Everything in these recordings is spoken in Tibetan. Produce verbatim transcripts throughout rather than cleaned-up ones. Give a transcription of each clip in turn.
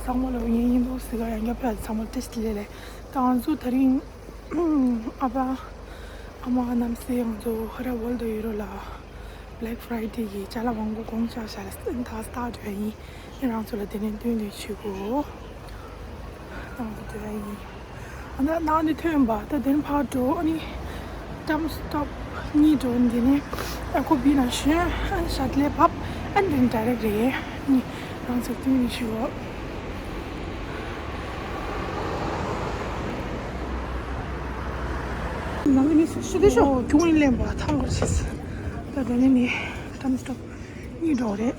ཚང་མ་ལ་ཡིན་ཡིན་འདུག་ཟེར་ག་ཡང་བསྐྱར་ཕེབས། ཚང་མ་བཀྲ་ཤིས་བདེ་ལེགས། ད་ང་ཚོ་དེ་རིང་ཨ་ཕ་ཨ་མ་རྣམ་སྲས་ང་ཚོ་ཧ་ར་ཝརལ་ཌི་ཡུ་རོ་ལ་Black Friday གི་ཅ་ལག་མང་པོ་གོང་ཆག་བཞག་ལ་ད་སྟག་འགྲོ་ཡ་ཡིན། ཨེ་རང་ཚོ་ལ་དེ་ནས་སྟོན་དུ་ཆུ་གོ་ནང་དུ་འགྲོ་ཡ་ཡིན། ཨ་ན་ནང་ནས་ཐོན་པ་ད་དེ་ནས་ཕར་འགྲོ། ཨ་ནི་ཊམ་སི་ཊོབ་གཉིས་འགྲོ། འདི་ནས་ཨ་ཁོ་བི་ན་ཤོན་ཨན་ཤ་ཏི་ལེ་བབ་ཨན་དེ་ནས་ཌའི་རེག་རེད། ཨ་ནི་རང་ཚོ་སྟོན་དུ་ཆུ་གོ། ཁྱུང་ལེན་པ་ཐང་གོར་ཆེས། ད་དེ་ནས་ནི་ཊམ་སི་ཊོབ་གཉིས་འགྲོ་རེད།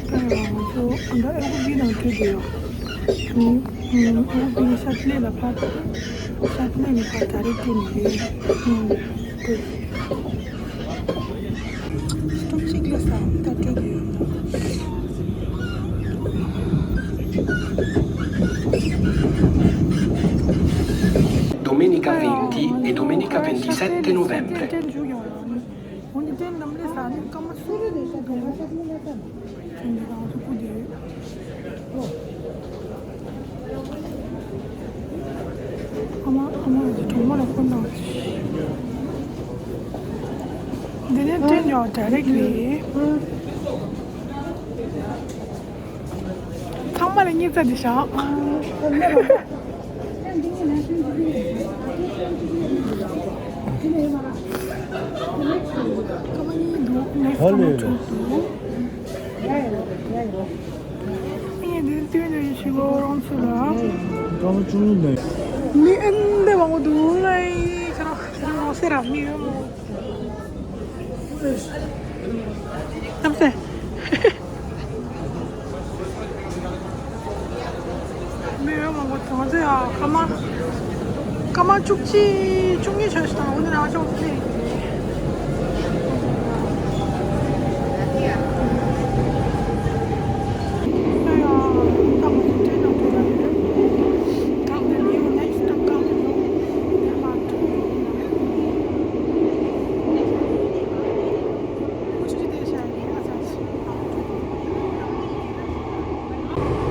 ད་ཡང་ང་ཚོ་ཨ་ད་ཨེ་ཁོ་བི་ནང་འགྲོ་དེ་ཡོད། ཨེ་ཁོ་བི་ནི་ཤ་ཏི་ལེ་ལ་ཕར་ཤ་ཏི་ལེ་ནས་ཕར་ད་རེ་འགྲོ་ནི་རེད། སྟོབས་གཅིག་ལ་ས་ད་སྤྲོད་དུ་ཡོད། Domenica venti e domenica ventisette novembre. ཨ་མ་ཨ་མ་ཡི་གྲོགས་མོ་ལ་ཕོན་དང་། འདི་ནས་སྤྲད་ཡོད་ཌའི་རེག་རེད། ཚང་མ་ལ་སྙིང་རྩ་འདི་བཞག་ཀ་མ་གཉིས་འདུག་ནེག་སི་ཀ་མ་དྲུག་འདུག་ཨེ་འདི་དུས་འདི་ཞིག་གོ་རང་ཚོ་ལ། ཀ་མ་བཅུ་གཉིས་ནས། མི་ཨེ་འདི་མང་པོ་འདུག་ལ་ཡི་ཁྱེད་རང་ཁྱེད་རང་རང་སེ་ར་མི་ཡོད་མོ། རྣམ་སྲས། མི་ཡོད་མང་པོ་དང་ཚེ་ཡ་ཀ་མ། ཀ་མ་བཅུ་གཅིག་བཅུ་གཉིས་ཆོད་ཞིག་དང་འོ་ན་རང་ཅོག་ཚེ།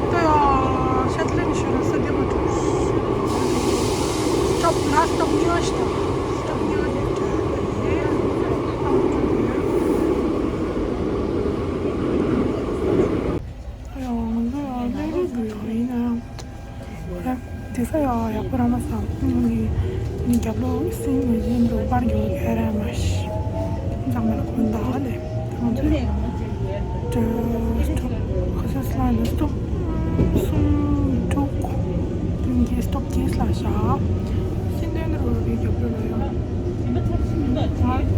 ད་ཡ་ཤ་ཏི་ལེ་ནས་ཤོད་ན་ས་བདེ་མ་འགྲོ། སྟོབ་ལ་སྟོབ་གཉིས་པ་ཞིག་དང་སྟོབ་གཉིས་པ་དེ་འདྲ་ཡོད་རེད། ད་ཡ་ང་ཚོ་ཡ་ལེ་རུ་འགྲོ་ཡ་ཡིན་ན་ཡང་། དེ་ས་ཡ་ཡག་པོ་ར་མ་ས་ནི་ནི་རྒྱབ་ལོགས་སིང་ངེ་ཡིན་འགྲོ་པར་འགྱོ་ག་ར་མ་ཤི། ཚང་མ་ལ་གོན་ད་ལེ། ང་ཚོས་སྟོབ་ཁ་ཤས་ལ་ནི་སྟོབ་གསུམ་དྲུག་བདུན་བརྒྱད་སྟོབ་བརྒྱད་ལ་བཞག་སེམས་དོན་རུ་བའི་རྒྱབ་ལོགས་ལ་ཡོད།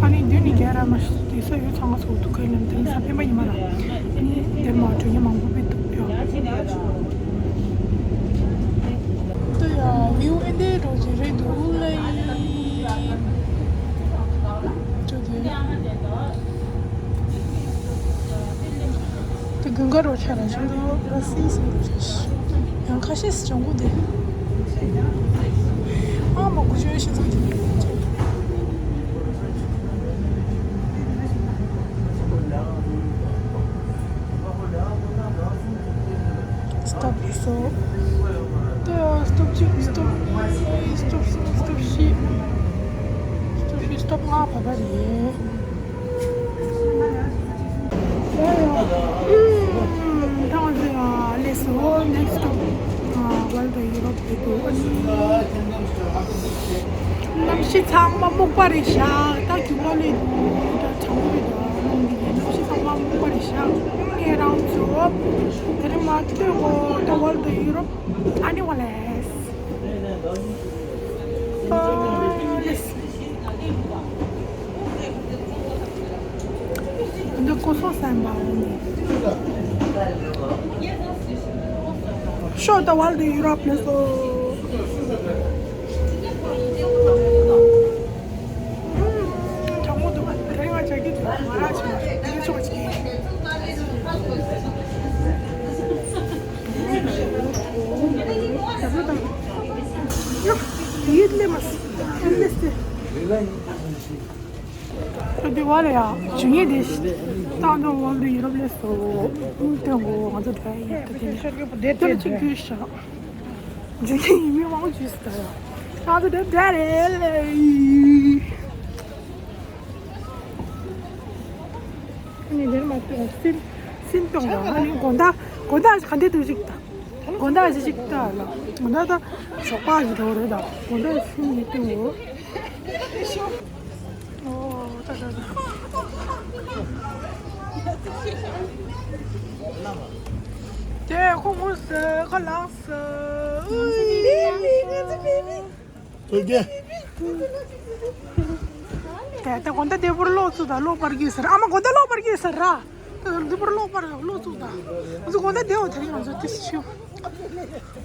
ཨ་ནི་འདི་ནི་རྒྱ་ར་མ་ཤི་དེ་ས་ཡོད་ཚང་ག་ཚོགས་འདུ་ཁ་ལེམ་དེ་ས་ཕན་པ་ཡིན་མ་ར། ཨ་ནི་འདིར་མ་འགྲོ་ཉེ་མང་པོ་བི་འདུག་ཡོད། ད་ཡ་བིའུ་ཨེ་འདྲའི་འགྲོ་གི་རེད་འདུག་ལེ། ཅོ་དེ། དེ་དགུན་ཁ་རོ་ཆ་ལ་ཆུང་དུ་ར་སིང་སིང་རོ་ཆ་ཤི། ཡང་ཁ་ཤས་སི་ཅང་གུ་དེ། ཨ་མ་གུ་ཅོའི་ཤི་ཚོ་དེ། སྟོབ་སོ། ཏོ་སྟོབ་གཅིག་སྟོབ་གཉིས་སྟོབ་གསུམ་སྟོབ་བཞི། སྟོབ་བཞི་སྟོབ་ལྔ་བ་བ་རེད། ད་ང་ཚོ་ཡང་སླེབས་སོང་། ནེག་སི་སི་ཊོབ་ཝརལ་ཌི་ཡུ་རོབ་དེ་འདུག་ཨ་ནི་གནམ་གཤིས་ཚང་མ་སྨུག་པ་རེད་ཤག་ད་རྒྱུ་བ་ལས་འདུག་ད་གྲང་མོ་རེད་འདུག་ཨ་ནི་གནམ་གཤིས་ཚང་མ་སྨུག་པ་རེད་ཤག་ངས་རང་ཚོ་དེ་རིང་མ་ལྟོས་གོ་ད་ཝརལ་ཌི་ཡུ་རོབ་ཨ་ནི་ཝ་ལེས། ཨ་ལེས། འདི་ཀོ་སོ་སན་པའོ། ཤོ་ད་ཝརལ་ཌི་ཡུ་རོབ་ལེ་སོ། གྲང་མོ་འདུག་དེ་རིང་ང་ཇེ་ཀེ་ཊི་མ་རག་ཅིག་ལེན་ཆོག་ཅིག་ཡིད་ལེ་མ་སི་ཨེམ་ཨེས་ཏེ། ད་དེ་བ་ལ་ཡ་ཇུ་ཉེ་དེ་ཏང་ཏང་ཝོལ་ཌི་ཡུ་རོབ་ལས་སོ་སྟོན་གོ་ང་ཚོ་འདྲ་ཡིན་ད་དེ་ནས་དེ་ལ་ཅིག་རྒྱུས་ཤ་ཇུ་ཉེ་ཡིན་མི་མང་པོ་ཇུས་ད་ཡ་ང་ཚོ་འདྲ་འདྲ་རེད་ལེ། ཨ་ནི་འདིར་མ་སྟོན་སིན་སིན་སྟོན་གོ་ཨ་ནི་དགོང་དག་དགོང་དག་ག་འདྲ་འདུག་ཅིག་ད། དགོང་དག་ཅི་ཞིག་ལྟ་ལ། དགོང་དག་ད་ཞོགས་པ་ཞིག་འགྲོ་རེད་ད། དགོང་དག་ཤུན་ཡིན་ཏེ་འོ། ཨོ་ད་ད་ད། དེ་ཁོ་མོ་ཟེར་ཁ་ལག་ཟེར། ཨོ་ཀེ། དེ་ད་དགོང་དག་དེ་བོར་ལོག་ཚུགས་ད་ལོག་པར་གྱིས་ཟེར། ཨ་མ་དགོང་དག་ལོག་པར་གྱིས་ཟེར་ར། ད་འདི་བར་ལོག་པར་ལོག་ཚུགས་དང་། ང་ཚོ་གོང་ད་དེའོ་ད་རིང་ང་ཚོ་ཏིས་ཆིའུ།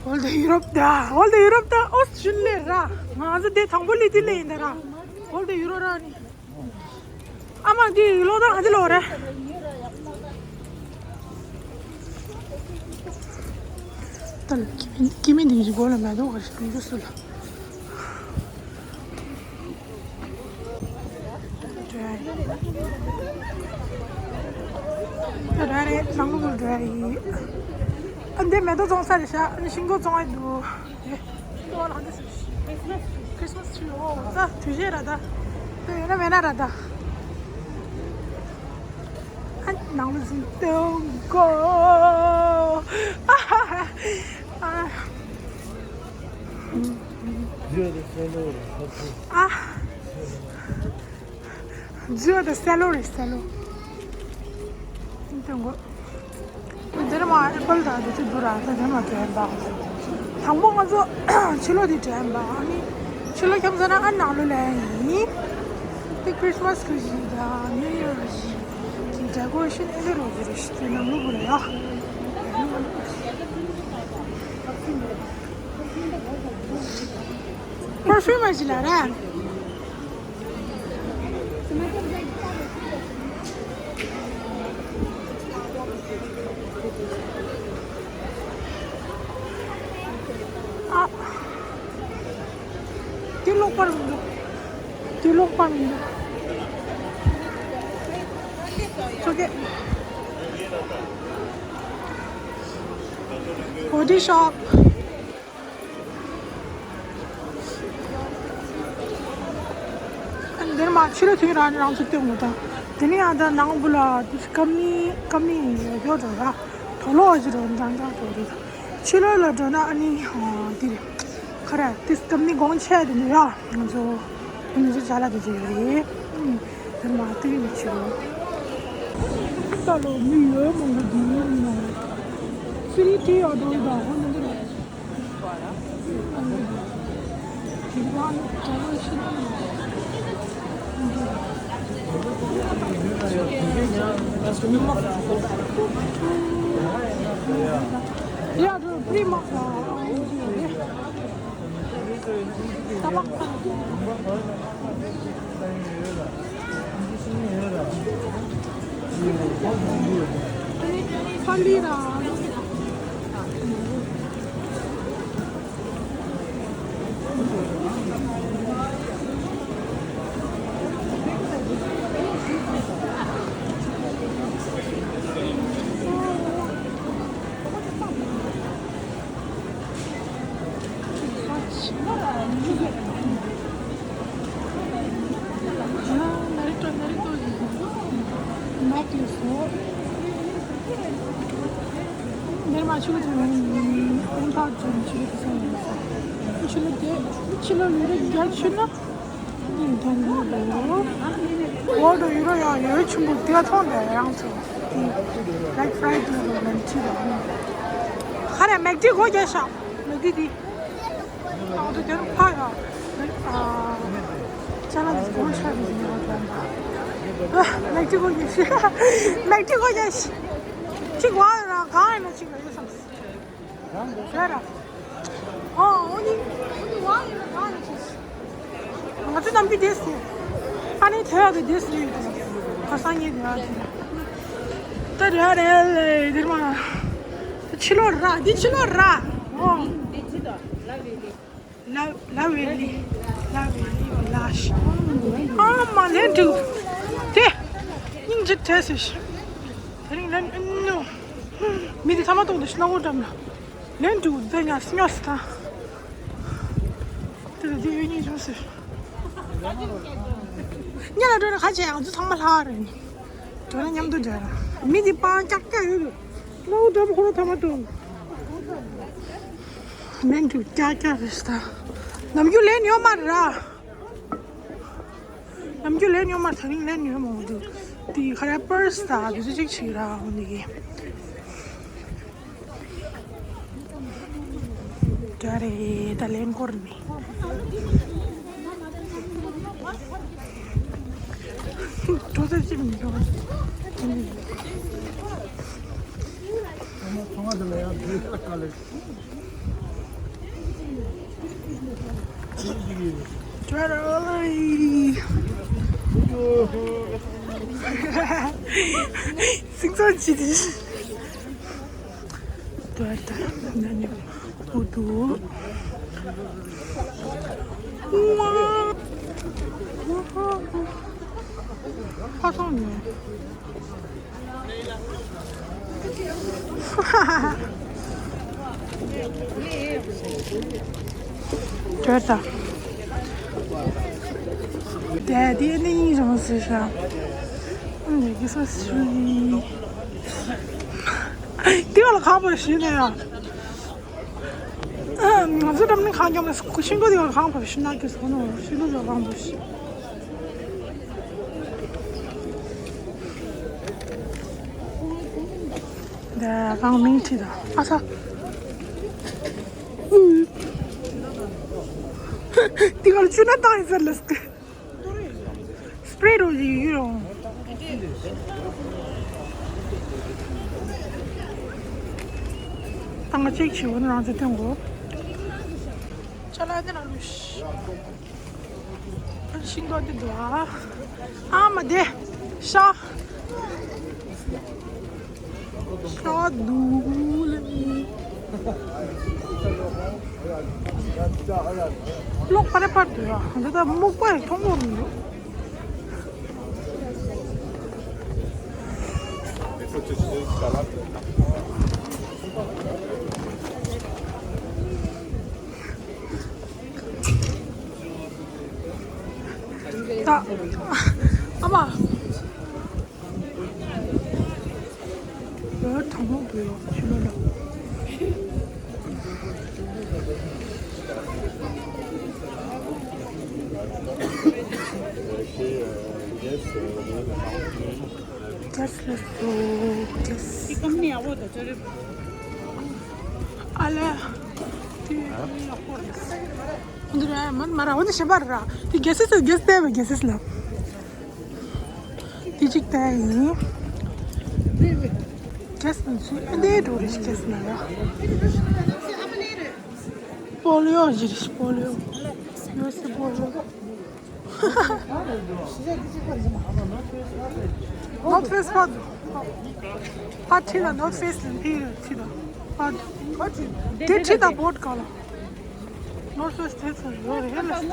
ཧོལ་ད་ཡུ་རོབ་ད། ཧོལ་ད་ཡུ་རོབ་ད་ཨོ་སི་ཊྲེ་ལི་ཡ་ར། ང་ཚོ་དེ་དང་པོ་ལི་ཏི་ལི་ཡིན་ད་ར། ཧོལ་ད་ཡུ་རོ་ར་ནི། ཨ་མ་འདི་ལོ་ད་ང་འདི་ལོ་ར། ད་ལ་ཀི་མི་ཀི་མི་འདི་གི་གོ་ལ་མེ་ཏོག་ག་ཞིག་འདུག་སུ་ལ། ད་ར་རེད་ནང་ལོགས་འགྲོ་ཡི། ཨ་འདི་མེ་ཏོག་བཙོང་ས་རེད་ཤག་ཨ་ནི་ཤིང་སྒོ་བཙོང་ཡ་འདུག་ཨ་འདི་ཁྲི་སི་མ་སི་ཊི་རི་ཨོ་ད་དུས་ཆེན་ར་ད། ད་ཡོད་ན་མེད་ན་ར་ད། ཨ་ནང་ལོགས་འཛུལ་གཏོང་གོ། ཨ། ཨ། རྫུས་པ་དང་སེ་ལོ་རེད་སེ་ལོ། འདི་དགོས། འདིར་མ་ཨེ་པལ་དང་འདི་ཚོ་འདུག་ར་ད་འདིར་མ་དྲན་པ། དང་པོ་ང་ཚོ་ཕྱི་ལོགས་འདི་དྲན་པ་ཨ་ནི་ཕྱི་ལོགས་འཁྱམ་ས་ན་ཨ་ནང་ལོགས་ལ་ཡིན། འདི་ཁྲི་སི་མ་སི་གི་ཞིག་དང་ནིའུ་ཡར་ཞིག་གི་ཌེ་ཀོ་རེ་ཤན་ཨེ་འདི་རོ་གི་རེ་ཞིག་དེ་ནང་ལོགས་བུ་རེད་ཡ། པར་ཕིའུམ་མ་ཞིག་ལ་ར། ཨ། དེ་ལོག་པར་མི་འདུག་དེ་ལོག་པར་མི་འདུག་ཆོག་གེ། བོ་ཌི་ཤོབ། འདིར་མ་ཕྱི་ལོགས་དུས་རང་རང་ཚུགས་སྟོན་དགོས་ད། དེ་ནས་ཡང་ད་ནང་བུ་ལ་ཀ་མི་ཀ་མི་ཡོད་འགྲོ་ར། དོ་ལོ་ཨ་ཅི་རོ་འདྲ་འདྲ་འགྲོ་རེད། ཕྱི་ལོགས་ལ་འགྲོ་ན་ཨ་ནི་དེ་རེད། ཁ་ར་དེ་ཀ་མི་དགོང་ཆེ་དེ་འདུག་ཡ། ང་ཚོ་ང་ཚོ་ཅ་ལག་དེ་ཚོ་ཡོད་རེད། འདིར་མ་དེ་རེད་ཕྱི་ལོགས། ད་ལོ་མི་ཡོད་མང་པོ་འདུག་ཡོད་མི་མང་། སི་རི་ཏི་ཡོད་འགྲོ་ཡོད་ད་ཧོ་ནང་དུ་རེད། ཕྱི་ལོགས་དེ་ཕྱི་ལོགས་ལུས་རེ་རྒྱ་ཆུ་ན། འོ་དོ་ཡུ་རོ་ཡང་ཡོད་ཆུང་པོ་དེ་མཐོང་དེ་རང་ཚོ། དེ་Black Friday ལོ་མན་ཆི་དང་། ཁ་རེ་མེག་ཌི་གོ་རྒྱ་ཤ། མེག་ཌི་དེ། ཨ་དོ་དེ་ཕ་ཡ། ཅ་ལག་དེ་གོང་ཆ་དེ་ཡོད་དོ། མེག་ཌི་གོ་རྒྱ་ཤ། མེག་ཌི་གོ་རྒྱ་ཤ། གཅིག་བ་ར་གང་ཡིན་ན་གཅིག་ལ་ཡོད་བསམ། ཟེར་ར། ཨོ་ཨོ་ནི་ཨོ་ནི་ཝ་ཡིན་ན་ཝ་ཡིན་ན། ང་ཚོ་ནམ་རྒྱུན་དེ་ཟེར། ཨ་ནི་དེ་ཡག་གི་དེ་ཟེར་ཡོད་དེ། ཁ་སང་ཉིན་དེ་ཡག་དེ། ད་རེད་རེད་ལེ་དེར་མ། ཕྱི་ལོགས་ར་འདི་ཕྱི་ལོགས་ར། ཨོ། ལ་ལ་ཝེ་ལི། ལ་ཝེ་ལི་ཝི་ལ་ཤི། ཨ་མ་ལན་ཏུ། སྙིང་རྗེ་བྲལ་ཟེར་ཞིག་དེ་རིང་ལན་ཨ་ནུ། མི་དེ་ཐ་མ་གཏོང་དུ་སྣང་བ་འགྲམ་ལ། ལན་དུ་བདེ་ཉ་སྨྱོ་སི་ཐང་། དེ་ལ་དེ་ཡོད་སྙིང་རྗེ་ཟེར། ཉ་ལ་འགྲོ་ན་ཁ་ཆེ་ཡང་ཚུ་ཚང་མ་ལྷག་རེད། འགྲོ་ན་མཉམ་དུ་འགྲོ་ར། མི་དེ་སྤང་ཀྱག་ཀྱག་ཡོད་དུ། སྣང་བ་འགྲམ་ཁོ་ར་ཐ་མ་གཏོང་། ལན་དུ་ཀྱག་ཀྱག་རེད་ད། ནམ་རྒྱུན་ལན་ཡོད་མ་རེད་ར། ནམ་རྒྱུན་ལན་ཉོ་མར་ད་རིང་ལན་ཉོ་མ་འོང་དུས། དེ་ཁ་ར་པར་སི་ད་དུས་ཚོད་ཅིག་ཆིག་ར་འོང་ནི་གི། ད་རེད་ད་ལན་སྐོར་ནི། འགྲོ་ས་ཅི་མི་འགྲོ། ཚང་མ་དེ་ལ་ཡང་དུས་ལ་དཀའ་ལས། སིང་ཚོར་ཅི་དེ། དོ་ད་ན་ནི་པུ་དུ། ཕ་སོང་ནས། དྲོད་དང་། དེ་དེ་ནི་ཡིན་རུང་ཟེར་ཤག་འདི་གི་སོ་སི་རུ་ཡིན། དེ་བ་ལ་ཁག་པོ་ཞུས་ནས་ཡང་། ང་ཚོ་འགྲམ་ནས་ཁང་རྒྱབ་ནས་ཤིང་སྒོ་དེ་བ་ལ་ཁང་པ་ཞུ་ན་གི་སོ་ནོ་ཤིང་སྒོ་དེ་བ་ཁང་པ་ཞུ། དེ་རང་མིང་ཁྲིད་དང་ཨ་ས། དེ་གར་ཆུ་ན་བཏང་ཡིན་ཟེར་ལ་སྐད། སྤྲེ་རོ་ཡི་ཡུལ་རོང་། ཏང་གཅིག་བྱེད་འོ་ན་རང་ཚོ་ཐོན་གོ་ཅ་ལག་འདི་ན་ལུས། ཤིང་ཏོག་འདི་འདུག་ཨ། ཨ་མ་དེ། ཤ། ཤ་འདུག་ལ་ནི། གློག་པར་པར་འདུག་ཨ། འདི་ད་སྨུག་པ་ཡི་མཐོང་གོ་མི་འདུག་ད། ཨ་མ། བོད་དང་པོ་བོད་ཕྱི་ལོ་ལ། Guess let's go. Guess. ཨ་ལེ། འདི་ར་མ་མ་ར་འོ་འདི་ཤེས་པ་ར། འདི་གེ་སི་སི་གེ་སི་ཏེ་བ་གེ་སི་སི་ལ། འདི་གཅིག་ཏེ་ཡིན། གེ་སི་ནི་ཅི་འདི་འགྲོ་རེ་གེ་སི་ན་ཡ། པོ་ལི་ཡོ་ཇི་རེ་པོ་ལི་ཡོ། ཡོ་སི་པོ་ལི་ཡོ། North Face ཕ། ཕ་ཁྲིད་ལ་North Face ལ་ཕི་ཁྲིད་ལ་ཕ། དེ་ཁྲིད་ལ་བོད་ག་ལ། North Face དེ་ཚོ་ཡོད་རེད་ལ་ས།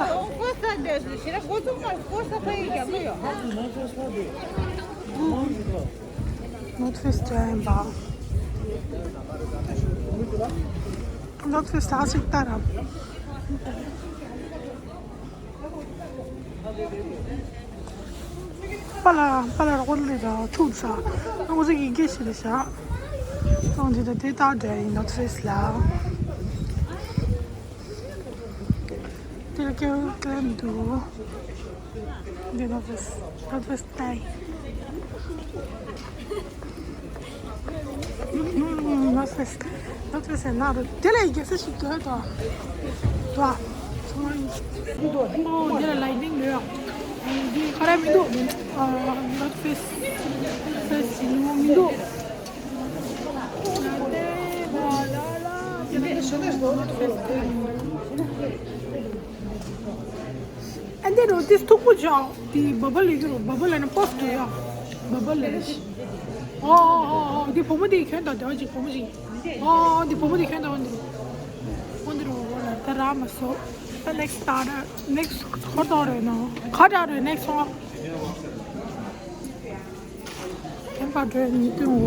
North Face ཅན་པ། North Face ད་སིག་ཏ་ར། པ་ལ་པ་ལ་རོགས་ལས་ད་ཐུག་ས། ང་ཚོ་གི་སྐད་ཤེས་རེད་ཤག་ང་ཚོ་ད་དེ་ལྟར་འདྲ་ཡིན་North Face ལ། དེ་ལ་སྐད་སྐད་མི་འདུག་འདི་North Face North Face ཏའི། North Face North Face ན་རུ་དེ་ལས་རྒྱལ་ས་ཞིག་འདུག་ད། ད། ཚང་མ་ཡིན། འདི་ལ་ལའི་ནིང་ཡོད། འདི་ཁ་ར་མི་འདུག North Face Face ཞིག་མི་འདུག་ཨ་འདི་རུ་དེ་མཐུག་པོ་ཅག་དེ་བ་བ་ལས་ཀྱི་རུ་བ་བ་ལས་ན་པོ་སི་ཡ། བ་བ་ལས་ཨོ་ཨོ་ཨོ་དེ་བུ་མོ་དེ་ཁྱོད་དང་དེ་བ་ཅིག་བུ་མོ་ཅིག་ཨོ་དེ་བུ་མོ་དེ་ཁྱོད་དང་འོ་འདི་རུ་འོ་འདི་རུ་འོ་ལ་ད་ར་མ་སོ། ད་next start next ཧོར་དོ་རེ་ནོ་ཁ་ད་རེ་next one ཕར་འགྲོ་ཡ་ཉིན་ཐོན་འོ།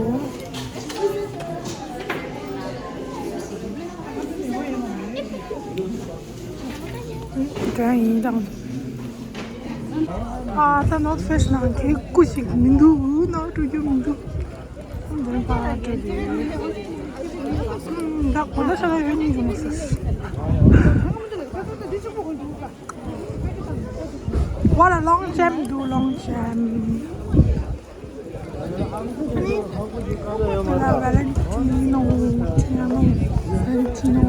འགྲོ་ཡ་ཡིན་དང་། ཨ་ད་North Face ནང་གི་སྐུ་ཞིག་མི་འདུག་ནང་འགྲོ་རྒྱུ་མི་འདུག་འདིར་ཕར་འགྲོ་དེ། ད་གོ་ན་ཤ་ལ་ཡོད་ཉིན་འགྲོ་མ་ཟེར། ཝ་ལ་ལོང་ཇམ་འདུག་ལོང་ཇམ། ཨ་ནི། ཝ་ལ་ཝ་ལན་ཏི་ནོ། ཏི་ནོ། ཝ་ལན་ཏི་ནོ་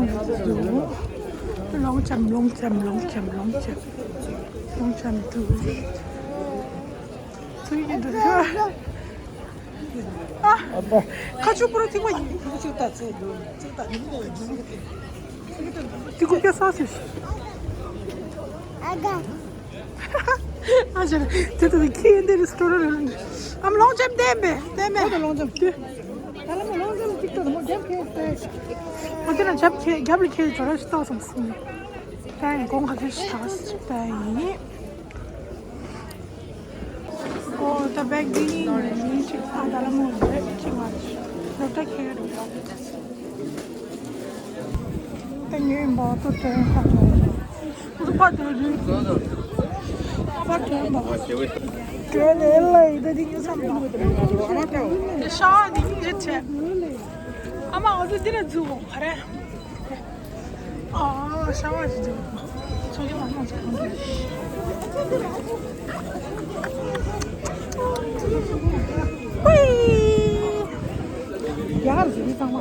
འདུག་ལོང་ཇམ་ལོང་ཇམ་ལོང་ཇམ་ལོང་ཇམ། ལོང་ཇམ་འདུག་ཚུལ་གྱི་འདུག་ཨ། ཁ་ཆུ་པུ་ར་ཐིག་པ་ཡིན། ཅིག་ད་ཚེ་ཅིག་ད་ཉིན་ནས་ཡིན། ཏི་ཀུ་ཀྱ་ས་སི། ཨ་ཅེ་ཏི་ཏི་ཁྱི་འདི་རི་སི་ཊོ་རེན་ཨམ་ལོང་ཅེམ་ལྡན་པས་ལྡན་པས། ཨོ་ད་ལོང་ཅེམ་ཏི། ད་ལ་མོ་ལོང་ཅེམ་ཅིག་ཏུ་མོ་རྒྱབ་ཁྱེར་ཏེ། ཨོ་དེ་ན་རྒྱབ་ཁྱེར་རྒྱབ་ལ་ཁྱེར་ཅོ་ར་ཤི་ཏོ་སམ་སི། ད་ཡིན་གོང་ཁ་ཤས་ཤི་ཏོ་སི་ད་ཡིན། ཨོ་ད་བེག་འདི་ནི་ཅིག་ཨ་ད་ལ་མོ་རེད་ཅིག་མ་རེད། ལོ་ཏ་ཁྱེར་རེད། ཏེ་ཉོས་ཡིན་པ་ཏོ་ཏེ་ཧ་ཅང་། ཏོ་པ་ཏོ་རེད། པ་ཏོ་ཡིན་པ། ཏོ་ལེ་ལེ་ཏེ་འདི་ཉོས་སམ་པ། ཏེ་ཤ་བ་འདི་ཉིད་ཅེ་ཆེ། ཨ་མ་འོ་ཏེ་འདི་ལ་འཛུགས་གོ་ག་རེ། ཨ་ཤ་བ་ཞིག་འཛུགས། ཚོ་ཡི་མ་མ་ཚོ་གང་དུ། ཧུའི། ཡར་ཟིན་ཚང་མ།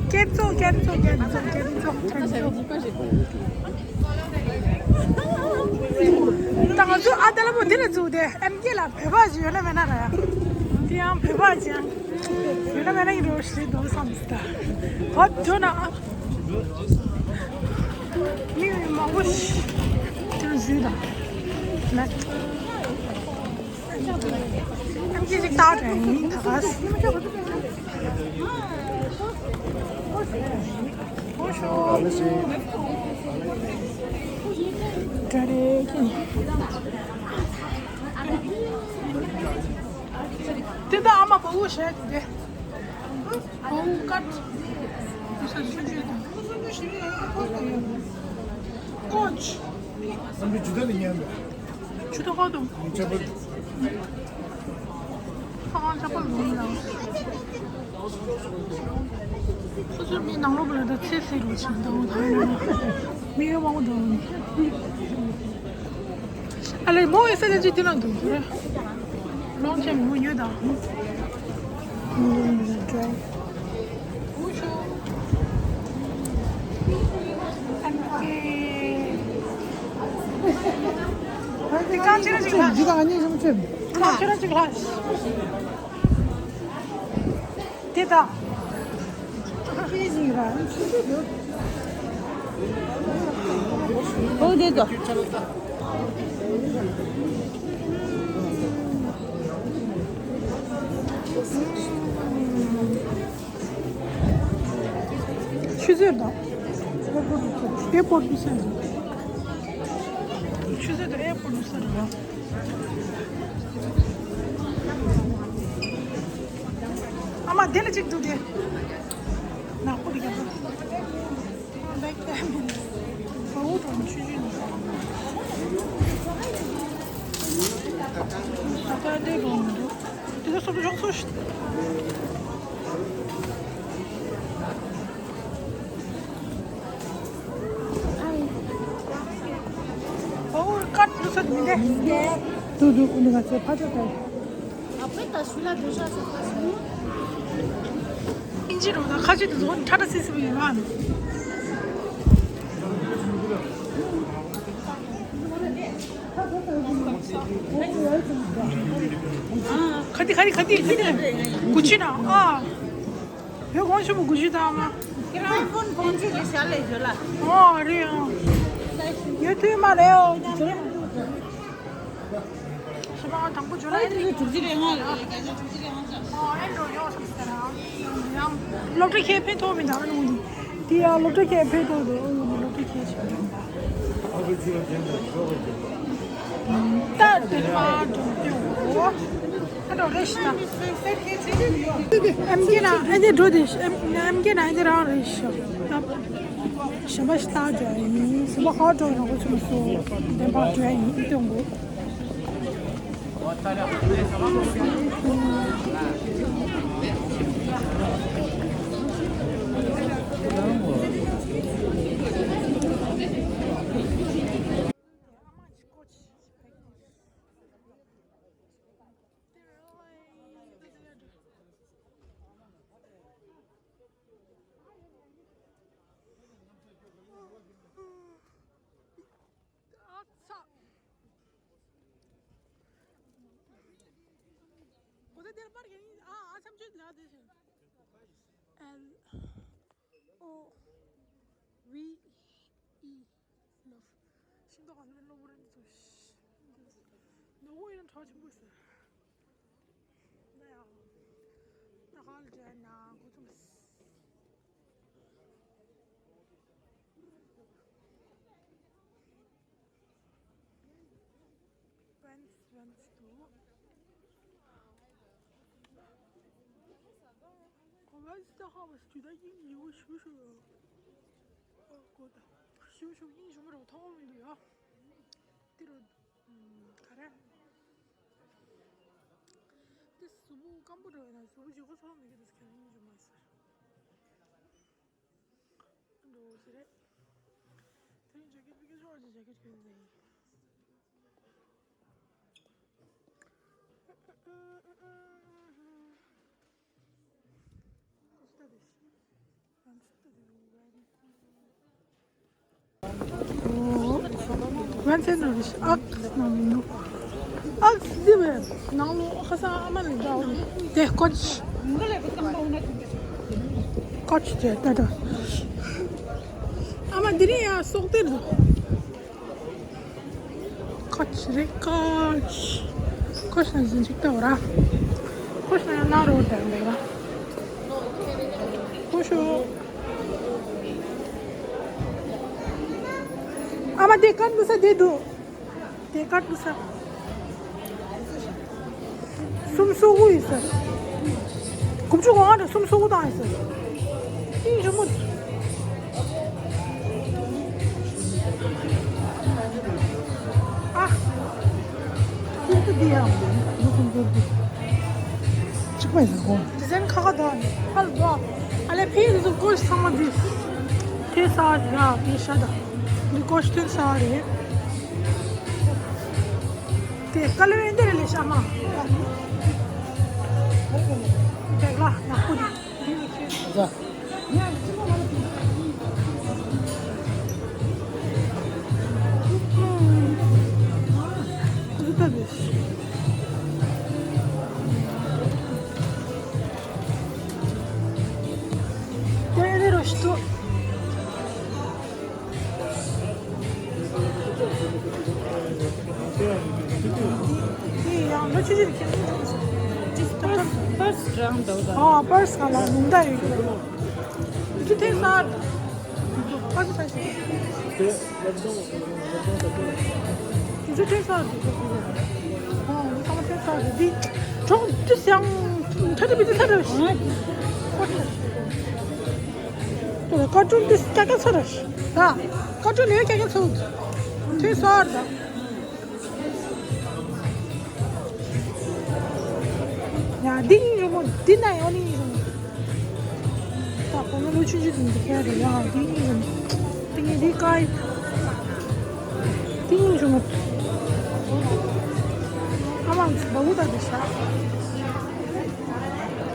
སྐྱེད་ཚོགས་སྐྱེད་ཚོགས་སྐྱེད་ཚོགས་སྐྱེད་ཚོགས་སྐྱེད་ཚོགས། ད་ང་ཚོ་ཨ་ད་ལ་མོ་འདི་ལ་འཛུགས་ཏེ་ཨེམ་ཀེ་ལ་བོད་པ་ཞིག་ཡོད་ན་མེད་ན་ར་ཡ། དེ་ཡང་བོད་པ་ཅིག་ཡང་ཡོད་ན་མེད་ན་ཡིན་རོ་ཞེས་འདུག་བསམ་སྟེ། བོད་འགྲོ་ན་ཨ། མི་མང་པོ་ཞིག་དེ་ལ་འཛུལ་དང་། ལ། ཨེམ་ཀེ་ཅིག་བཏགས་དྲན་ཡིན་ད་ག་སེ། ཨོ་ཤོ། ད་རེས་ཀྱི། དེ་ད་ཨ་མ་བ་འུ་བྱས་དེ། བ་འུ་ཀ་ཏི། དེ་ས་ཆུ་ཆུ་དང་། ཀོ་ཅི། བསམ་པའི་ཇུ་ད་ནི་ཉན་པ། ཆུ་ཐོག་ཁ་དུ། ཆ་པ། ཁ་ཁང་ཆ་པ་ལུང་ལ། སོ་སོའི་མི་ནང་ལོགས་ལ་ད་ཚེ་ཟེར་རོ་ཆེན་དང་ད་ཡོད་ན། མི་ཡོད་མང་པོ་འདུག་ཨ་ལས་མོ་ཡི་ས་ཆ་ཅིག་དེ་ན་འདུག་རེད། ལོང་ཆེན་མོ་ཡོད་དང་། ཁ་ཆེ་ར་ཅིག་ལ། ཁ་ཆེ་ར་ཅིག་ལ། དེ་ད། ཨོ་དེ་ད། ཆུ་ཚོད་དང་། ཨེར་པོར་ཊི་དུ་སེ་རེད། ཆུ་ཚོད་དང་ཨེར་པོར་ཊི་དུ་སེ་རེད། ཨ་མ་དེ་ལ་གཅིག་འདུག་དེ། ནག་པོ་དེ་རྒྱབ་པོ། ཨ་བེག་དེ་མིན། བ་འུ་གྲོང་ཆུ་ཆུ་ནི། ད་ལྟ་དེ་གྲོང་མི་འདུག་དེ་ཚོ་སོ་སོ་ཤོག་སོ་ཤོག་ཨོ་ཀ་ཏི་ལུ་སོ་མི་འདེ། ཏུ་ཏུ་ཀུ་ནི་ང་ཚོ་ཕ་ཚོ་ཏེ། Après, t'as celui-là déjà, ça passe mieux. ཨིན་ཇི་རོ་ད་ཁ་ཆུ་དུ་ཟོ་ཁྲ་ཁྲ་སི་སི་བི་ཡོད་ཨ། ཁ་ཏི་ཁ་ཏི་ཁ་ཏི་ཁ་ཏི་གུ་ཆི་ན་ཨ། བོད་གོང་ཆེན་པོ་དགུ་བཅུ་དང་ལྔ། ཁྱེད་རང་ཕོན་གོང་ཆེ་གི་ཞལ་ལས་བརྗོད་ལ། ཨོ་རེད་ཨང་། ཡོད་དུས་མ་རེད་ཨོ་ཉམས་རེད། ཞི་མ་དང་པོ་བརྗོད་ལ་ཨེ་འདྲ་དྲུག་ཅུ་རེ་ལྔ་རེད། བརྒྱ་ཆ་དྲུག་ཅུ་རེ་ལྔ་ཙམ། ཨོ་ཨེ་འགྲོ་ཡོང་བསམ་ཟེར་ཨང་། ཡང་སློབ་གྲྭ་ཁྱེད་ཕན་ཐོགས་མི་འདུག་ཨ་ནུ་འདི། དེ་ཡང་སློབ་གྲྭ་ཁྱེད་ཕན་ཐོགས་འདུག་ཨ་ནུ་འདི་སློབ་གྲྭ་ཁྱེད་ཞིག་ཡོད་འདུག་ད་དེ་མ་འགྲོ་རྒྱུ། ཨ་འགྲོ་རེད་ཤི་ད། ཨེམ་ཀེ་ན་ཨེ་འདི་འགྲོ་དེ་ཤི། ཨེམ་ཀེ་ན་ཨེ་འདི་རང་རེད་ཤི། ཞིམ་པ་ཞིག་ལྟ་རྒྱུ་ཡིན། ཞིམ་པ་ཧོ་འགྲོ་ཡོང་གི་ཚུལ་སོ། བདེན་པ་འགྲོ་ཡ་ཡིན་ཨེ་སྟོན་དགོས། ཨ་ཚ། གོ་ད་དེར་པར་གྱི་ཨ་ཨ་མཚམས་གཅོད་ལ་དེ་བཞིན། L O V E love. ཤིང་ཏོག་ག་ལོ་ལོ་བོ་རེད་འདུག་ནོ་བོ་ཡིན་ན་གྲོགས་ཆེན་པོ་ཟེར། ན་ཡང་། ན་ག་ལ་འདྲ་ན་གོ་ཐུབ། Friends, friends too. ཁོ་བ་ས་ཧ་བ་སུ་ད་ཡིན་ཡོད་ཤུ་ཤུ། ཨོ་ཀོ་ད། ཤུ་ཤུ་ཡིན་ཞུ་མ་རོ་ཐོག་མི་འདུག་ཡ། དེ་རུ། ག་རེ། དེ་གཟུགས་པོ་སྐམ་པོ་འགྲོ་ཡ་ན་གཟུགས་པོ་ཞུ་གོ་ཚོགས་མི་གི་དེ་ཁྱེད་ཡིན་ཞུ་མ་ཟེར། འགྲོ་ཞེས་རེད། དེ་རིང་ཇེ་ཀེ་ཊི་ཕི་ཀེ་ཤོ་ཇེ་ཀེ་ཊི་ཕི་ཀེ་ཟེར་ཡིན། ཝན་ཚན་ནོ་རིས་ཨག་ནང་མི་ནུ། ཨག་འདི་བས་ནང་ལོ་ཁ་སང་ཨ་མ་ལས་འདྲ་བ་དེ་ཀོ་ཆི། ཀོ་ཆི་དེ་ད་ད། ཨ་མ་འདི་རིང་ཡང་སོག་སྟེར་འདུག་ཀོ་ཆི་རེད་ཀོ་ཆི། ཀོ་ཆི་ན་ཟིན་ཅིག་ཏོ་ར། ཀོ་ཆི་ན་ན་རོ་དེ་འདི་ར། ཀོ་ཆི། ཨ་མ་དེ་ཀར་འདུག་ས་དེ་འདུག་དེ་ཀར་འདུག་ས། སུམ་སོ་དགུ་ཡིན་ས། དགུ་བཅུ་གོ་ལྔ་དང་སུམ་སོ་དགུ་བཏང་ཡིན་ས། ཨིན་རི་མོ། ཨ། ཁྱེད་ཚོ་འདི་ཡང་འདུག་ཁྱེད་ཚོ་འདི། གཅིག་པ་ཡིན་ས་གོ། ཌི་ཛའིན་ཁ་ཁ་དོ་ནི་ཧལ་བོ། ཨ་ལེ་ཕི་འདི་ཚོ་ཀོ་ཆི་ཚང་མ་འདི། ཐོན་ས་རེད་ཡ་འདི་ཤ་ད། འདི་ཀོ་ཆི་ཐོན་ས་རེད། དེ་ཀ་ལེ་བའི་འདི་རེད་ལེ་ཤ་མ། དེ་ལ་ནག་པོ་འདི། ཨ་པར་སི་ག་ལ་ལུང་བསྟན་ཡོད་ཀྱི་རེད། དེ་ཚོ་ཐོན་ས་རེད། ཨ་ཙི་ཕ་ཤི། དེ་ཚོ་ཐོན་ས་རེད། ཨོ་ཚང་མ་ཐོན་ས་རེད། འདི་གྲོགས་འདི་སང་ཁྲ་ཁྲ་བི་དེ་ཚ་རེད། ཀ་ཀྲུན་འདི་ཀ་ཀ་ཚ་རེད། ད་ཀ་ཀྲུན་ལས་ཀ་ཀ་ཚ་ཐོན་ས་རེད། ཡ་འདི་ཡིན་རུང་མོ་འདི་ན་ཡོད་ནི་ཡིན་རུང་། ད་ཁོ་ན་ལོ་ཆུང་ཆུང་དུ་འདི་ཁྱེར་རེད་ཡ་འདི་ཡིན་རུང་། འདི་ངས་འདི་ཀའི། འདི་ཡིན་རུང་མོ། ཨ་མ་འདི་བ་འུ་ད་འདི་ཤ།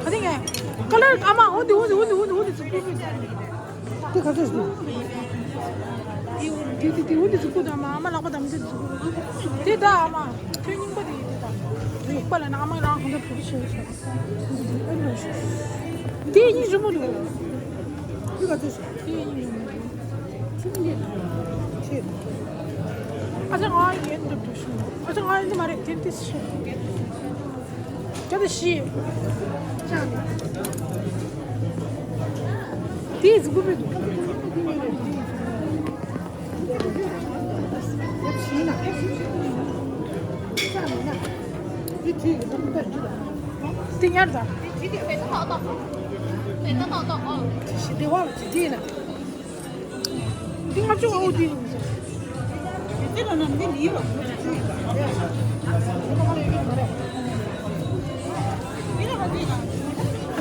ཨ་འདི་ངས། ཀ་ལར་ཨ་མ་འོ་འདི་འོ་འདི་འོ་འདི་འོ་འདི་འོ་འདི་འཛུགས་པའི། དེ་ག་ཚོད་ཞིག་དེ་དེ་དེ་འོ་འདི་ཟུག་པོ་དང་མ་ཨ་མ་ལག་པ་དམ་དེ་ཟུག་པོ་དེ་ད་ཨ་མ་ཐོན་རྙིང་པ་དེ་ཡིན་དེ་ད་རྙིང་པ་ལ་ན་ཨ་མ་རང་གང་འདྲ་བུ་ཆེ་ཤོག་དེ་ཡིན་རུ་མོ་འདུག་དེ་ག་ཚོད་ཞིག་དེ་ཡིན་རུ་མོ་འདུག་ཨ་ཅག་ང་ཡིན་འདྲ་བུ་ཤོག་ཨ་ཅག་ང་ཡིན་དེ་མ་རེད་དེ་དེ་ཤོག་ཅ་ལག་ཤི། དེའི་གཟུགས་པོ་མི་འདུག་དེའི་གཟུགས་པོ་མི་འདུག་འདི་ཉར་དང་། འདི་བ་ལ་ཅི་འདི་ལ། འདི་ང་ཚོ་འོ་འདི། འདི་ལ་ན་འདི་ལི་ལ།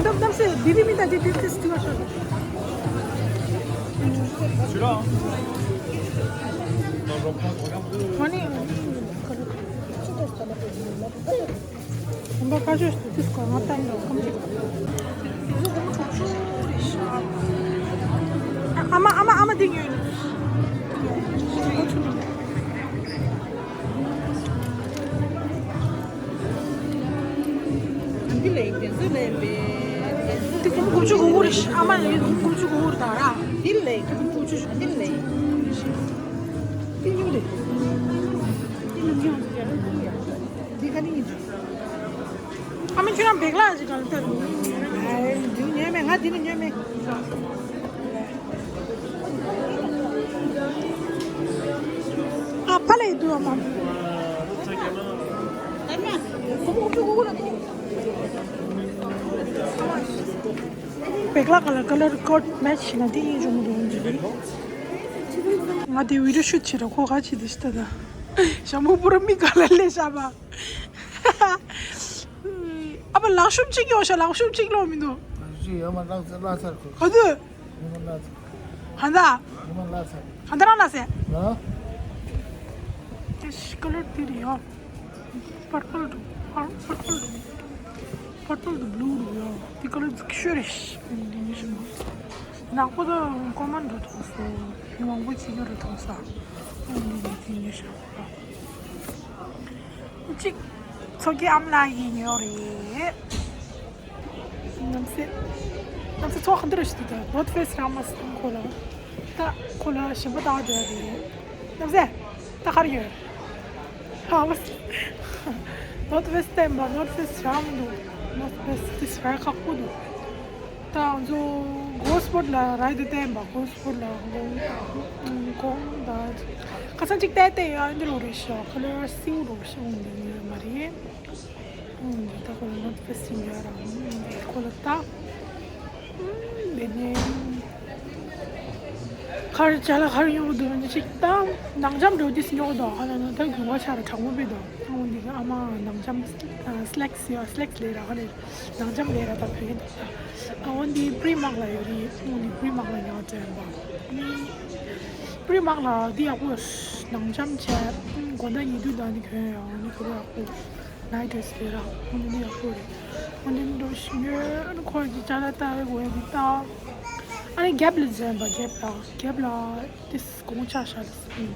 འདམ་འདམ་སེ་འདི་རི་མི་ད་འདི་འདི་འདི་སི་ཏི་བ་ཤོ། ཨ་ནི། ཨ་མ་ཨ་མ་ཨ་མ་འདི་ཉོས། འདི་ལས་འདི་ཚོ་ལས་པས། འདི་ཀོང་ཀོང་ཆུ་གོ་གོ་རེད། ཨ་མ་ལས་ཀོང་ཀོང་ཆུ་གོ་གོ་རེད་ད་ར། འདི་ལས་ཀོང་ཀོང་ཆུ་འདི་ལས། འདི་ཉོས་རེད། འདི་ཉོས་རེད། འདི་ག་ནས་ཡིན། ཨ་མ་ཁྱོད་རང་བེག་ལ་ཞིག་གང་ལྟར། ཨ་འདི་ཉོས་མེད། ང་འདི་ནས་ཉོས་མེད། ཨ་ཕ་ལ་ཡི་དུ་ཨ་མ། བེག་ལ་ཁ་ལར་ཁ་ལར་ཀོཌ་མེ་ཆི་བྱས་ན་འདི་ཡིན་འཇོག་མི་འདུག་འདི་རེད། ང་དེ་བི་ཌི་ཡོ་ཤུཊ་བྱེད་ར་ཁོ་ག་ཅི་དེ་ཤི་ད་ད། ཞྭ་མོ་པུ་ར་མི་ག་ལ་ལས་ཤ་བ། ཨ་ཕ་ལག་ཤུབས་གཅིག་ཡོད་ཤག་ལག་ཤུབས་གཅིག་ལོག་མི་འདུག་ཞུ་ཡོད་མ་ལག་ཚ་ལག་ཚར་ཁུ། ག་དུས། ཉི་མ་ལག་ཚར། ཧ་ད། ཉི་མ་ལག་ཚར། ཧ་ད་རང་ལ་ཟེར། ལ། དེ་ཤི་ཀ་ལར་དེ་རེད་ཡ། པར་པལ་དུ། པར་པར་པལ་དུ། པར་པལ་དུ་བླུ་རུ་ཡ། དེ་ཀ་ལར་ཤོས་རེད་ཤི། འདི་ཉི་ཤི་མ། ནག་པོ་དང་ཀོ་མན་དུ་མཐོང་སོང་། མང་པོ་ཅིག་ཡོད་རུ་མཐོང་ས། འདི་ཉི་ཤི་མ། གཅིག་ཚོ་གི་ཨམ་ལགས་ཡིན་ཡོད་རེད། ནམ་སེ། ནམ་སེ་ཚོགས་འདི་རུ་ཞིག་ཏུ་ནོར་ཐི་ཕེ་སི་རང་མ་སྟོན་ཁོ་ལ། ད་ཁོ་ལ་ཞིམ་པོ་བཏང་བསྡད་རེད། ནམ་སེ། ད་ག་རེ་ཡོད། ཧ་མ་སེ། ནོར་ཐི་ཕེ་སི་བསྟན་པ་ནོར་ཐི་ཕེ་སི་རང་མི་འདུག་ནོར་ཐི་ཕེ་སི་དེ་སི་ར་ཁག་པོ་འདུག་ད་ང་ཚོ་གོ་སི་པོར་ལ་རའི་ཌི་བསྟན་པ་གོ་སི་པོར་ལ་གོང་གོང་ད་ཁ་སང་གཅིག་བལྟས་ཏེ་ཡང་འདི་རུ་རེད་ཤག་ཁ་ལར་སིའུ་རུ་ཤག་འོང་འདི་ནི་མ་རེད། འདི་ད་ཁོ་ལ་ནོར་ཐི་ཕེ་སི་ཡིན་ཡ་ར་འདི་ཁོ་ལ་ད་འདི་ནི་ཁར་ཅ་ལག་ཁར་ཡོང་གི་འདུག་འདི་ཅིག་ད་ནང་འཇམ་འགྲོ་དུས་ཉོ་གི་འདུག་ཧ་ལ་ན་ད་གུང་བ་ཆ་ར་གྲང་མོ་པས་འདུག་འོ་འདི་གི་ཨ་མ་ནང་འཇམ་སི་ལེག་སི་ཡ་སི་ལེག་སི་ལས་ར་ཧ་ལས་ནང་འཇམ་ལས་ར་ད་བོད་ཡིན་འདུག་ད་འོ་འདི་པྲི་མག་ལ་ཡོད་རེད། འོ་འདི་པྲི་མག་ལ་ཉོ་དྲན་པ་ནི་པྲི་མག་ལ་འདི་ཡག་པོ་ནང་འཇམ་བྱས་དགོང་དག་ཉལ་དུས་ད་འདི་གྱོན་ཡ་འོ་འདི་གོ་ཡག་པོ། ནའི་ཌི་རེ་སི་རེད་ར། ཁོང་འདི་ཡག་པོ་རེད། ཁོང་འདི་འགྲོ་ཞིག་ཉོས་ཁོ་གི་ཅ་ལག་ལྟ་བའི་གོ་ཡ་གི་ལྟ། ཨ་ནི་གེབ་ལ་འཛོན་པ་གེབ་ལ་གེབ་ལ་ཏིས་གོང་ཆ་ཤ་ལ་སི་པིན་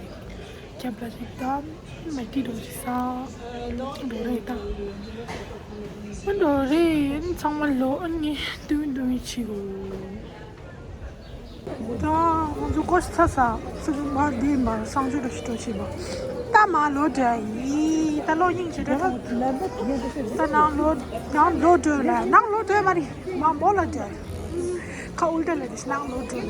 གེབ་ལ་ཅིག་ལྟ། མེག་ཌི་འགྲོ་ཞིག་ཟ། འགྲོ་རེད་ལྟ། ཨ་འགྲོ་རེད། ཨ་ནི་ཚང་མ་ལོ་ཨ་ནི་ཏུང་ཏུང་ཡི་ཆི་གོ། ད་ང་ཚོ་ཀོ་ཤ་ཚ་ས་སི་ཀིམ་བར་དེ་མར་གསང་སྤྱོད་རེ་ཞིག་འགྲོ་བྱེད་པ། ད་མ་ལོ་འདྲ་ཡིན། ད་ལོ་སྙིང་རྗེ་འདྲ་མཐོང་། ད་ནང་ལོ་ནང་ལོ་འགྲོ་ལ་ནང་ལོ་འགྲོ་མ་རེད། མ་མོ་ལ་འགྲོ། ཁ་ཨུལ་ཏ་ལ་དེ་ནང་ལོ་འགྲོ་ལ།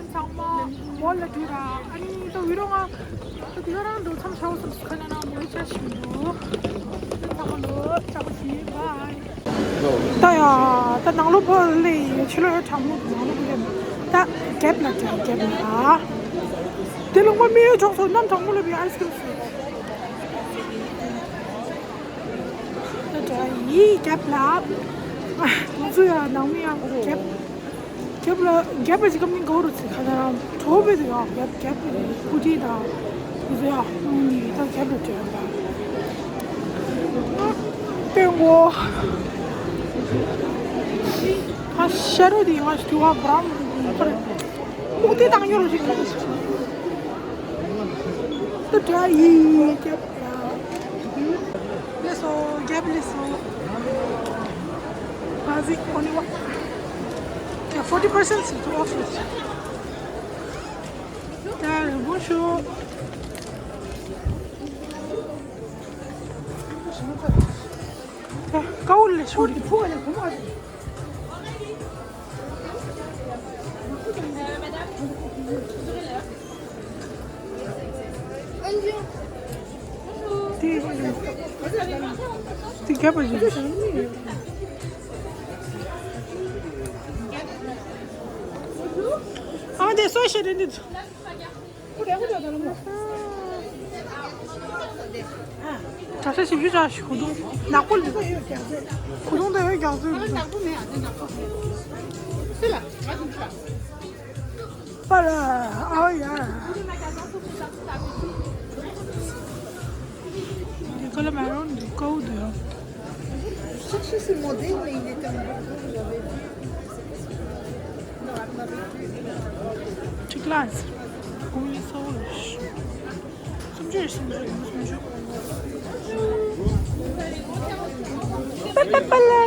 ཚང་མ་མོ་ལ་འགྲོ་ར། ཨ་ནི་ད་འུ་རོ་ང་ད་དེ་རང་འགྲོ་མཚམས་ཆའོ་སམ་སི་ཁ་ན་ན་མོ་ལ་ཅ་ཞིག་འགྲོ། ཚང་མ་ལོ་ཅ་པོ་ཞིག་བྷའི། ད་ཡ་ད་ནང་ལོ་ཕོ་ལེ་ཡོད་ཕྱི་ལོ་ཡ་གྲང་མོ་ནང་ལོ་ཕོ་ལེ་ད་གེབ་ལ་ཅ་གེབ་ལ། དེ་ལུང་པ་མི་ཡོད་ཆོག་སོ་ནམ་གྲང་མོ་ལ་བི་ཨའི་སི་ཀི་རིམ་སི། ད་ཡི་རྒྱབ་ལ། ང་ཚོ་ཡང་ནང་མི་ཡང་རྒྱབ། རྒྱབ་ལ་རྒྱབ་ལ་ཅི་ཀ་མི་གོ་རུ་ཚི་ཁ་ན་གྲོ་བོད་དུ་ཡང་རྒྱབ་རྒྱབ་སྐུ་དྲི་དང་། ང་ཚོ་ཡང་ནི་ད་རྒྱབ་ལ་བྲོས་པ། སྟོན་གོ། ཨ་ཤ་རུ་དེ་ང་ཞུ་བ་བྲམ་ཁར། ལུག་དེ་བཏང་ཡོད་རུ་ཅིག་ད་ཡི་རྒྱབ། Leso, gap leso. Bazi, only one. Yeah, forty percent to offer. ད་རི་བོ་ཤོ། ད་ཀའུ་ལེ་ཤོ་རི། དེ་དེ་རྒྱབ་པ་ཞིག་ཨ་མ་དེ་སོ་ཤེ་རེད་འདི། གྲྭ་ས་བཞི་བཅུ་ཆ་ཞིག་གོ་དུང་ནག་པོ་ལ། གོ་དུང་དང་ཡོད་རྒྱག་ཚོད། པ་ལ། ཨའོ་ཡ། L'école Maroon du Code. Ça, c'est ce modèle, mais il est un peu gros, j'avais vu. Classe. Oui, ça, oui. Sumjir, sumjir, sumjir. Papapala.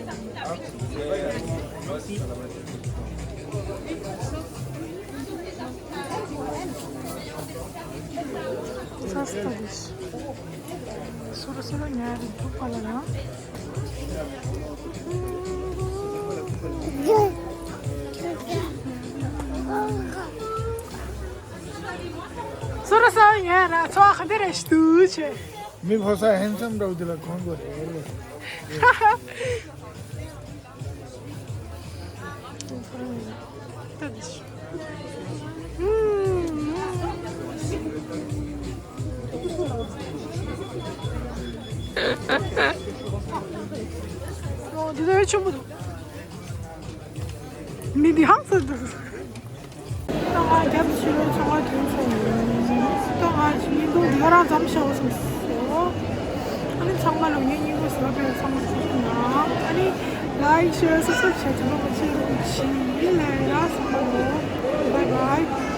Sastabis. Sura sura nyari tu pala na. Sura sura nyara, so akhdere stuche. Mi phosa handsome dau dila kongo re. འདི་ལྟར་ཆེན་པོ་འདུག་མི་འདི་ཧང་སངས་འདུག་ད་ང་རྒྱབ་ཕྱི་ལོ་ཚང་མ་ཐོན་སོང་། ད་ང་ཉིན་གུང་འདི་ག་རང་མཚམས་བཞག་སོང་། ཨ་ནི་ཚང་མ་ལོ་ངའི་སྙིང་པོ་ཟེར་བ་ཚང་མ་ཐུགས་ཁུར་གནང་། ཨ་ནི་like, share, subscribe བྱས་ཚང་མ་ཆེ་རུ་ཕྱིན་ཡིན་ལ་ར་སོང་པ་ལོ། Bye bye.